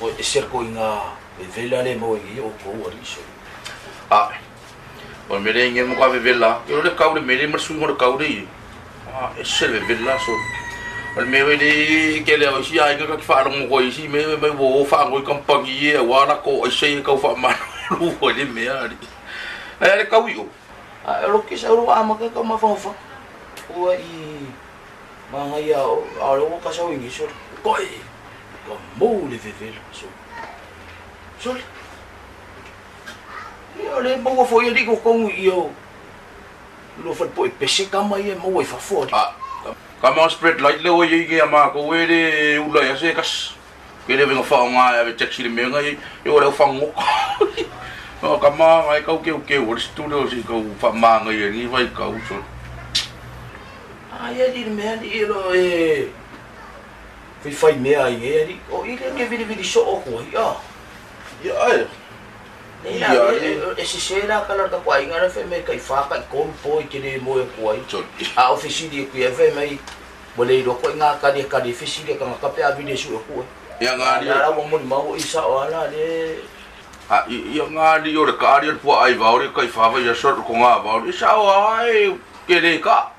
O e se ko inga e vela le mo i o ko ali so. A o mele nge mo ka vela ke le kau le mele ma su mo kau le a e se le vela so o le mele le ke le o si ai ka fa lo mo ko isi me me wo fa ngo kampangi e wa la ko e se ka fa ma lu o le me ali ai le kau i o A lo ke sa ro ama ka ka ma fa fa. Ua i manga ia o a lo ka sa ingi so. Koi. Ka mo le vela so. So. Ia le mo fo ia li ko kongu i o. Lo fa po e pese kama ia mo e fa fo. A ka ma spread light le o ye ke ma ko we le ula ya se kas. Ke le venga fa nga ya ve taxi le menga ye o le fa ngo. No ka ma ngai kau ke ke o studio si kau fa ma ngai ni vai kau so. A ia li me ali lo e. Fai fai mea ai e ali. O ile ke vili vili so o ko ia. Ia ai. Ia e se se la kala ka kwa inga fe me kai fa kai kom po i ke le mo e ko ai. A ofisi ku e fe mai mo le ro ko inga ka le ka le fisi le ka ka pe a vili su ko. Ia nga li. La mo mo mo isa o ala le. A ia nga li o le ka ali po ai va o le kai fa va ia so ko nga va o isa o ai ke le ka.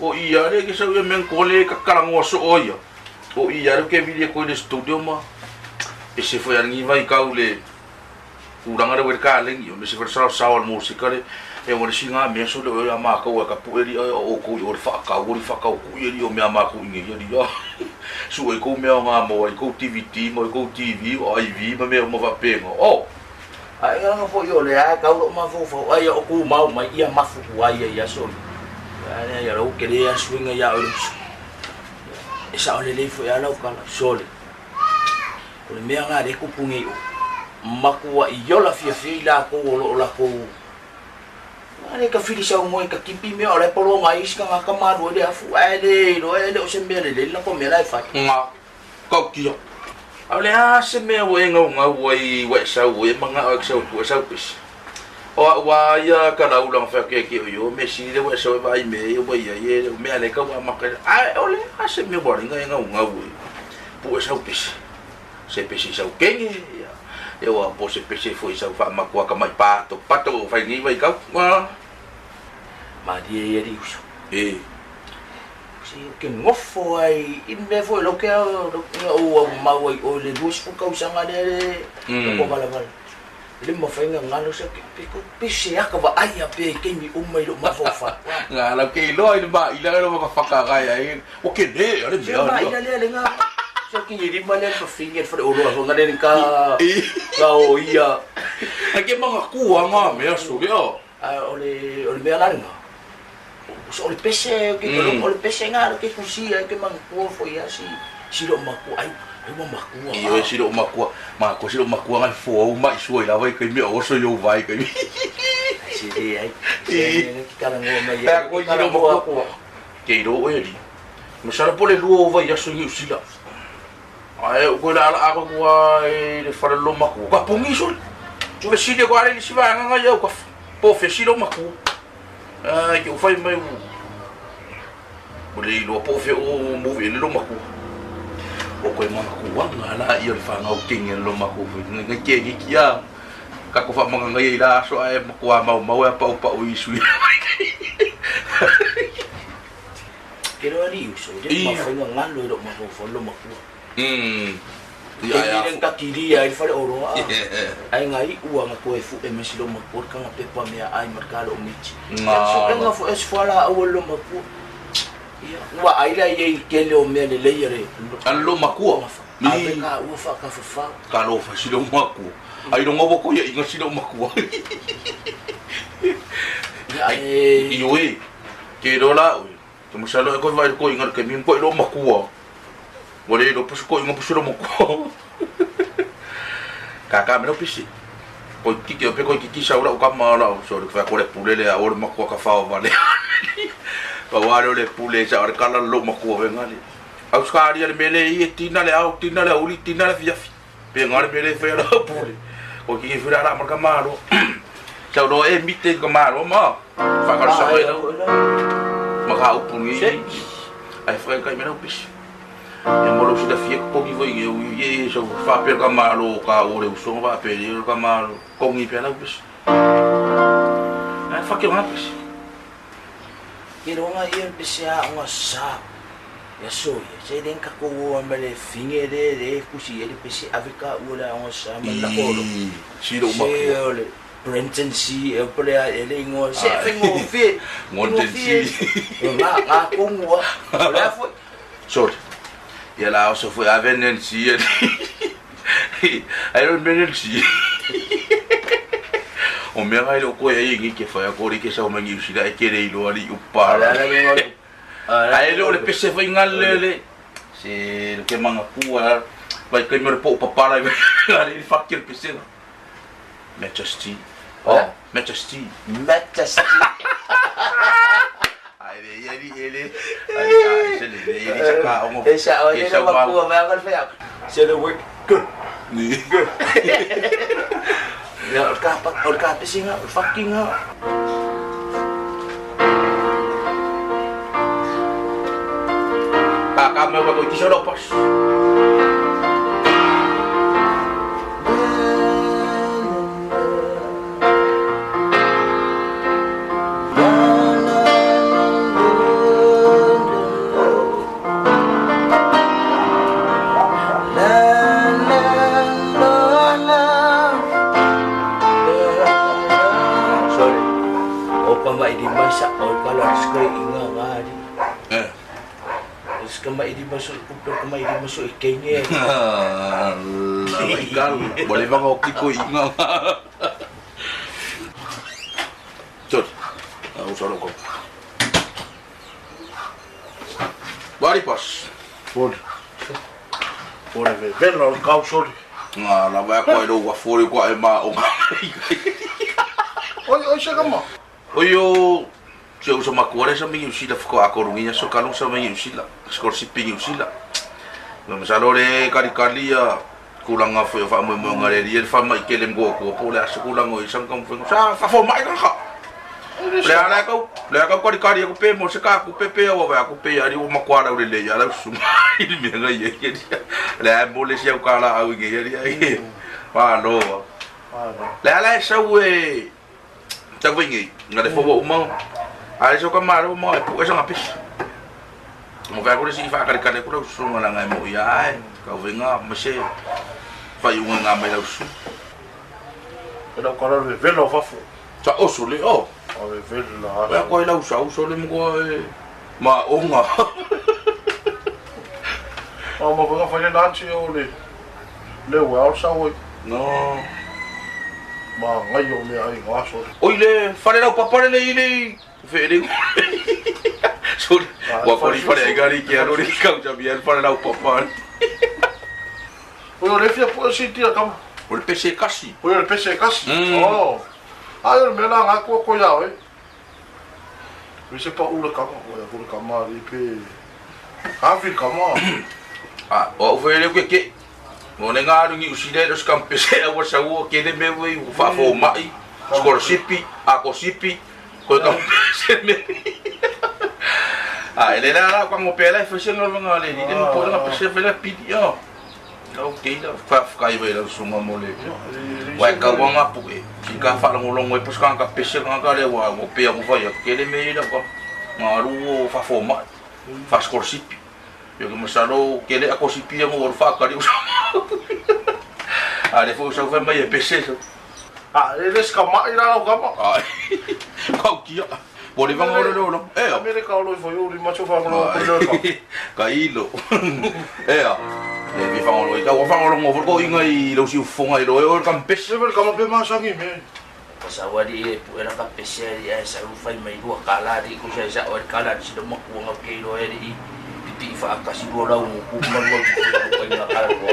O ia le ke sa ia men ko le ka kala ngo so o ia. O ia le ke vili ko le studio ma. E se foi angi vai kau le uranga le ka lengi o me se foi sa sa o musika le e o le singa me so le o ma ka o ka pu eli o ko o le fa ka o le fa ka ku eli o me ma ku ngi ia ia. Su e ko me o nga mo e ko DVD mo e ko TV o IV ma me o ma pe ngo. O ai nga fo yo le a ka o ma fo fo ai o ku mau mai ia mafu ku ai ia so. Ai ia ro ke le a swinga ia o. E sa o le le fo ia lau kala sole. O le mea ngā le kupungi o. Makua i yola fia fia la ko o lo la ko. Ngā ka fili sa mo ka kipi me o le polo ngai iska ngā ka maru le afu ai le ro e le o se mea le le la ko mea lai fai. Nga kau kia. A le a se mea o e ngau ngau ai wa sa o e manga o sa o sa pis. O wa ia ka la ulang fa ke ke yo me si le wa sa vai me o ia ye me ale ka wa maka ai o le a se mea wa ngau ngau ngau pu sa pis. Se pisi sa kenge ia. E wa po se pisi foi sa fa makua ka mai pato pato fai ni vai kau. Ma ma di ia di uso. E si ke ngofo ai i me foi lo ke o mau ai o le bus fu kau sanga le ko bala bala. Le mo fai nga ngalo sa ke ko pisi aka va ai a pe ke mi umai lo ma fo fa. Nga la ke lo ai ma ila lo ka faka ga ai. O ke le ale me a. Ila le le nga. So ki ri ma le fo finger fo o lo nga le ka. Ka o ia. A ke manga ku nga me so ke o. A o le me ala nga. So o le pese ke o le pese nga ke kusi ai ke manga ku fo ia si si lo maku ai ai mo maku. Io si lo maku ma ko si lo maku nga fo o mai so ila vai ke me o so yo vai ke. Si di ai. Si ka ngo mai. Ko si lo maku. Ke ro e ri. Mo sala pole luo vai aso ni usila. Ai o ko la ala ko ai le fara lo maku. Ka pungi so. Tu ve si de ko ale si va nga yo ka po fe si lo maku. Ai ke o fai mai o le lo po fe o mo ve lo maku. O ko ma ku wa nga la ia le fa ngau kingi lo maku ngai ke ki kia. Ka ko fa manga ngai la so ai maku a mau mau a pau pau isu. Ke ro ali uso de ma fa nga ngalo lo ma fo lo maku. Ia ia ka kiri ai fa o ro a. Ai ngai ua nga ko e fu e mesi lo maku ka nga pepa me ai marka lo michi. So ka nga fo es fora o lo maku. Ia ua ai la ia ke le o me le le re. Allo maku. Ni ka ua fa ka fa. Ka lo fa si lo maku. Ai lo ngobo ko ia inga si lo maku. Ai io e ke ro la o. Te mo salo ko vai ko inga ke mi ko lo maku. Wale lo pusu ko inga pusu lo maku. Ka ka me lo pisi. Ko tiki o pe ko kiki sa ula o ka ma la so le fa ko le pule le a o maku ka fa o vale. Pa wa le pule sa o kala lo maku o venga le. Au skari le mele i tina le au tina le uli tina le fiafi. Pe ngare mele fa la pule. Ko kiki fura la marka malo. Sa ro e mite ko malo ma. Fa ka sa e. Ma ka upungi. Ai fa ka me lo pisi. Ia mo lou silafia totogi foi i e sau faapea le tama alo o taua le usoga faapea le tama alo totogi pea lau pese. Ae fake o ngā pese. Ke loga ia le pese aoga sa ia aso ia, se le tatou o ai ma le finge le le tusi ai le pese ave taua le aoga sa ma le lako lo. Si lou Se matua. o le Brenton C e po le a e le igoa se faigofie. Golden Faigofie. C. O ngā ngā tonu a. O le a foi. Sorry. Ia la oso foi ave Nancy. Ai ro Nancy. O mea ngai lo koe ai ngi ke whai ako ke sau mangi usila e kere i loa li O le upara. a le igoa le. Ai lo le pese whai ngale le. Se le ke manga pua. Vai kai mere po papara i ngale i whaki le pese. Majesty. Oh. Majesty. Majesty. Ai le ia li ele. Ai ai se le le li saka ongo. E sa o le sau makua mai ka whai. Se le work good. Ni. Ia o le ka o le ka pese ngā, o le fucking ngā. Ka ka me wa ko ki solo pas. Sorry. O pa mai di masa o kala skai inga ngari. Eh. Ska mai di maso kupe ka mai di maso e kenge. Ikalu. Boleh bang oki ko inga. Sorry. Au solo ko. Bari pas. Fori. Fori ve vela o le kau sori. Ngā la vai ko e lo wa fori ko e ma o. Oi, oi se kama. Oio se usa makuare sa mingi usila fko akorungi so kalung sa mingi usila. Skor si pingi usila. No masalo le kali kali ya kulanga fo fa mo mo ngare ri fa mai kelem go ko po le aso kulanga i sang kam fo sa fa fo mai ka. Le ala ko le ka kali kali ko pe mo se ka ku pe pe wa wa ku pe ari o makuara ure le ya la su i me nga ye ye. Le a mo le sia ka la au ge ye ye. Wa no. Le ala sa we ta wingi ngare fo uma. Ai so ka maro mo e pu e sanga pis. Mo vai ko si fa kali kali ko su ngala ngai mo ia ai. Ka winga mo se fa yunga nga mai la su. E lau kala ve vela o fafo. Sa oso le o. O ve vela. Wa ko ila usa uso le mo ko e ma onga. O mo ko fa le lanchi o le. Le wa o sa oi. No. Ma ngai o me ai ngā sori. Oi le fare lau papare le ile fe le. Sorry. Wa ko ri fare gari ke aro ri kau ja bi fare lau papare. Oi o le fia po si tia kama. O le pese kasi. Oi o le pese kasi. Oh. Ai o le mea la ngā kua ko ia oi. We se pa ula kama ko ia kura kama ri pe. Ka fi kama. Ah, o fe le ke ke. Mo ne ngā rungi usile lo skam pese a wa sa o ke le me we fa fo mai. Skorsipi, a kosipi, ko ka pese me. Ah, ele la la kwa mo pela fe se ngā ngā le ni le po la pese fe la pidi yo. Lau ke la fa fa kai we la sunga mo le. Wa ka wa ngā pu e. Ki ka fa longo longo e pos ka ka pese ngā ka le wa mo pe mo fa ya ke le me la kwa. Ngā ru o fa fo mai. Fa skorsipi. Yo que me salo ke le akosipi mo fa ka ri. A le fo sa fa mai e pese. Ah, ele ska mai la lau kama. Ai. Kau kia. Bo le vanga lo lo. E. Me le ka lo fo yo ri macho fa lo ko le ka. Ka ilo. E. Le vi fa lo ka wa fa lo ngo ko inga i lo si fonga i lo e o ka pese. Se ve kama pe ma sangi me. O sa wari e pu era ka pese ari e sa ufai mai rua kala ari ko sa sa o kala si lo maku nga ke lo eri i pipi fa kasi ro lau mo ku ma lo ku ko inga kala ko.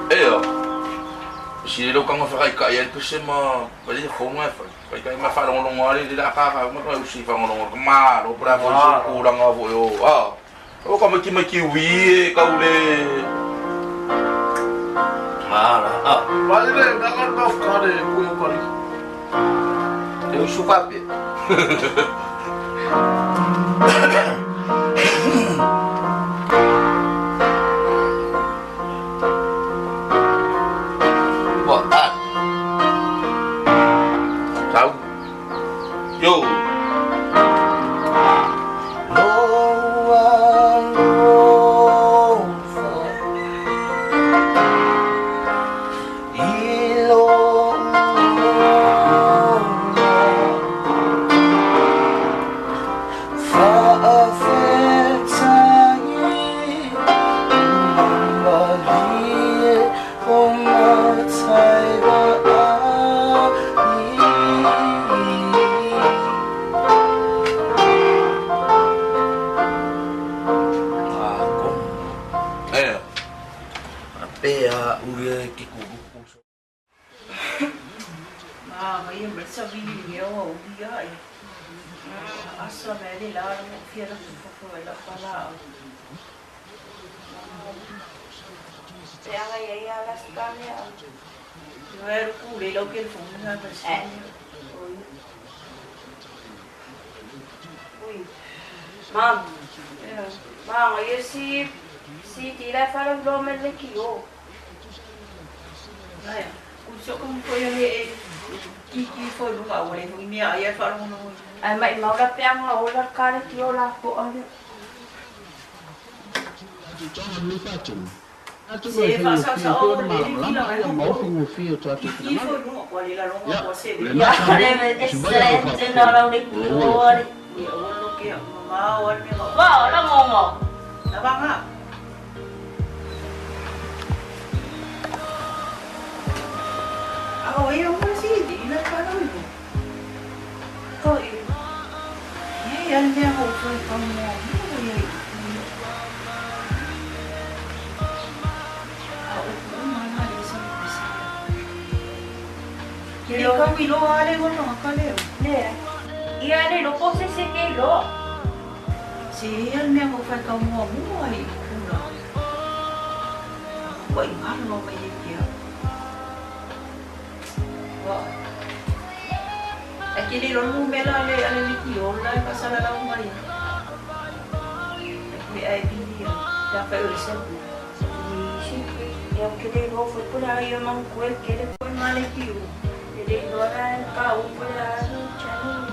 E. Si lo kanga fa ka ia pese ma ba le fonga fa. Ka kai ma fa lo lo ari le ka ka ma ka usi fa lo lo ma lo pra fo si ku la nga fo yo. Ah. O ka ma ki ma ki wi e ka ule. Mala. Ah. Ma le na ka na ka le ku yo kari. E usu fa pe. Pe a ule ke kuluku. Ma ngai ma sa vi ni o o ia e. Asa me le la mo fia la fo la pa la. Te anga ia ia la stane. Yo ero ku le lo ke fo na ta si. Ui. Mam. Ma ngai si si ti la fa lo me le ki o. Ai, ku so ko ko ia le ki ki fo lu ga o le hu mea ia fa lo no. Ai mai mau la pe anga o la ka le ki o la ko ale. Se fa sa sa o le ki la ki fo lu ko le la lo ko se le. Ia le me excelente no la le ki o ale. Ia o lo ke ma o le ma. Wa la ngongo. Na ba nga. O e o si di la ka lo i. Ko i. Ye ya le ho fo ka mo mo ye. A o ku ma na le sa ni sa. Ke ka wi lo ale go no ka le. Le. Ia le lo po se se ke lo. Si ya le ho fo ka mo mo ai ku na. Ko i ma lo ma ye ke. E ke le lo mela le ale le ki o la ka sala la mai. E ai bi ya ta fa o se. Si e o ke le lo fo pula ia man ku ke le ko ma le ki o. Le lo la ka o pula chani.